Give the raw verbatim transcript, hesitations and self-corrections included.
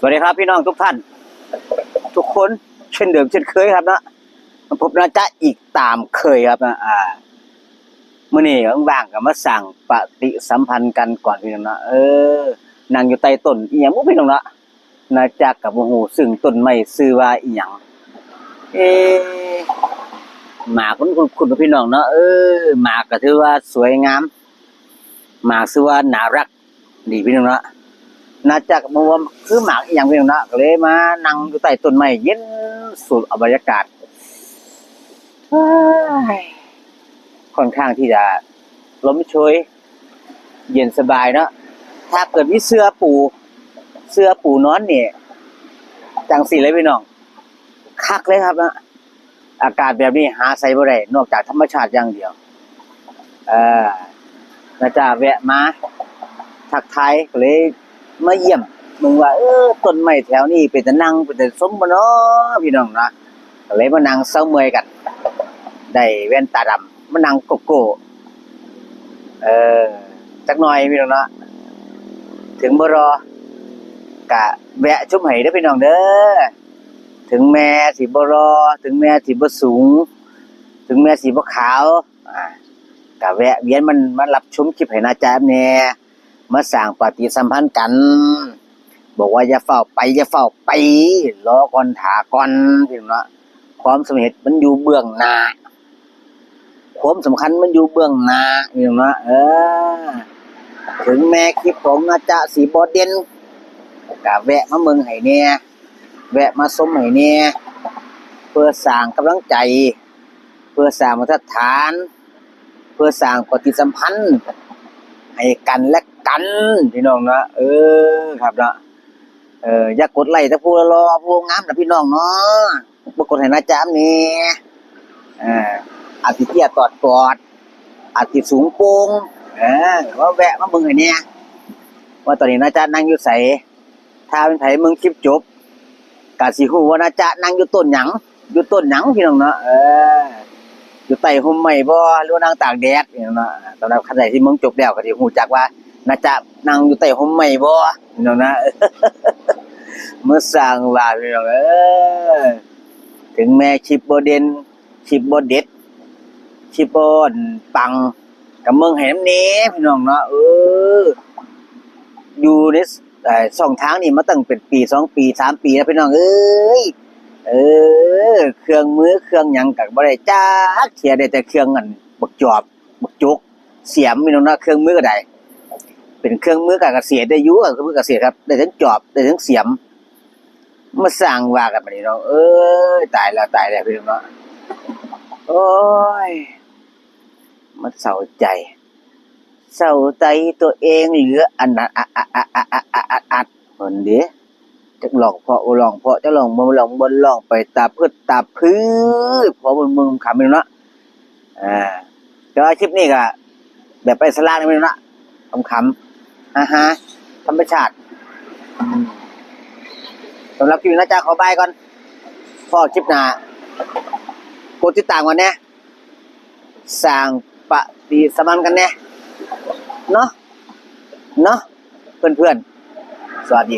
วัสดีครับพี่น้องทุกท่าน ทุกคนเช่นเดิมเช่นเคยครับนะ มาพบนะจ๊ะอีกตามเคยครับนะ อ่า มื้อนี้ว่างๆก็มาสร้างปฏิสัมพันธ์กันก่อนพี่น้องเนาะ เออ นั่งอยู่ใต้ต้นอีหยังบ่พี่น้องเนาะ นะจ๊ะก็บ่ฮู้ ซึ่งต้นไม้ชื่อว่าอีหยัง เอ๊ะ หมากมันคุ้นๆ พี่น้องเนาะ เออ หมากก็ถือว่าสวยงาม หมากชื่อว่าน่ารัก ดีพี่น้องเนาะ นะจ๊ะก็บ่ว่าคือหมากอีหยังพี่น้องเนาะ ก็เลยมานั่งอยู่ใต้ต้นไม้เย็นสูดเอาบรรยากาศ เฮ้ย ค่อนข้างที่จะลมโชย เย็นสบายเนาะ ถ้าเกิดมีเสื่อปู เสื่อปูนอนนี่ จั่งซี้เลยพี่น้อง คักเลยครับนะ อากาศแบบนี้หาใสบ่ได้ นอกจากธรรมชาติอย่างเดียว เออ นะจ๊ะแวะมาทักทาย ก็เลยมาเยี่ยมเบิ่งว่า เออ ต้นไม้แถวนี้เป็นตานั่ง เป็นตาชมบ่น้อ พี่น้องเนาะ ก็เลยมานั่งเซาเมื่อยกัน ได้แว่นตาดำ มานั่งโกโก้ เออ จักหน่อยพี่น้องเนาะ ถึงบ่หล่อ กะแวะชมให้เด้อพี่น้องเด้อ ถึงแม้สิบ่หล่อ ถึงแม้สิบ่สูง ถึงแม้สิบ่ขาว อ่า กะแวะเวียนมันมารับชมคลิปให้นะจ๊ะแหน่ มาสร้างปฏิสัมพันธ์กัน บอกว่าอย่าฟ้าวไป อย่าฟ้าวไป รอก่อน ถ่าก่อน พี่น้องเนาะ ความสำเร็จมันอยู่เบื้องหน้า ความสำคัญมันอยู่เบื้องหน้า พี่น้องเนาะ เออ ถึงแม้คลิปของนะจ๊ะสิบ่เด่น กะแวะมาเบิ่งให้แหน่ แวะมาชมให้แหน่ เพื่อสร้างกำลังใจ เพื่อสร้างมาตรฐาน เพื่อสร้างปฏิสัมพันธ์ให้กันและกัน พี่น้องเนาะ เออ ครับเนาะ เออ อย่ากดไลค์แต่ผู้หล่อๆ ผู้งามนะพี่น้องเนาะ บ่กดให้นะจ๊ะแหน่ เออ อาจสิเตี้ยตอดปอด อาจสิสูงโป่ง เออ ว่าแวะมาเบิ่งให้แหน่ ว่าตอนนี้นะจ๊ะนั่งอยู่ไส ถ้าเป็นไผเบิ่งคลิปจบ กะสิฮู้ว่านะจ๊ะนั่งอยู่ต้นหยัง อยู่ต้นหยังพี่น้องเนาะ เออ อยู่ใต้ร่มไม้บ่ หรือว่านั่งตากแดดพี่น้องเนาะ สำหรับคันใดที่เบิ่งจบแล้วก็สิฮู้จักว่านะจ๊ะนั่งอยู่ใต้ร่มไม้บ่พี่น้องนะ มาสร้างว่าพี่น้องเอ้ย ถึงแม้คลิปบ่เด่น คลิปบ่เด็ด คลิปบ่ปัง ก็เบิ่งให้นำแหน่พี่น้องเนาะ เออ อยู่ใน เอ่อ ช่องทางนี้มาตั้งเป็นปี สองปี สามปีแล้วพี่น้องเอ้ย เออ เครื่องมือเครื่องหยังก็บ่ได้จักเทื่อ ได้แต่เครื่องอันบักจอบ บักจก เสียมพี่น้องเนาะ เครื่องมือก็ได้ เป็นเครื่องมือการเกษตรได้อยู่ เครื่องมือเกษตรครับ ได้ทั้งจอบ ได้ทั้งเสียม มาสร้างว่ากันบัดนี้เนาะ เอ้ย ตายแล้ว ตายแล้วพี่น้องเนาะ โอ้ย มันเศร้าใจ เศร้าใจตัวเองเหลืออันอัดอัดอัดอัดอัดอัดอัดอัด เพิ่นเด้ จักร้องเพราะบ่ร้องเพราะ จักร้องบ่ร้องบ่ร้องไปตาพึดตาพือ พอเบิ่งๆ ขำๆ อยู่เนาะ อ่า แต่ว่าคลิปนี้ก็แบบไปสลากนี่แม่นเนาะ ขำๆ ฮาๆ ธรรมชาติ อืม สำหรับคลิปนี้นะจ๊ะ ขอบายก่อน พ้อคลิปหน้า กดติดตามกันแหน่ สร้างปฏิสัมพันธ์กันแหน่ เนาะ เนาะ เพื่อนๆ สวัสดี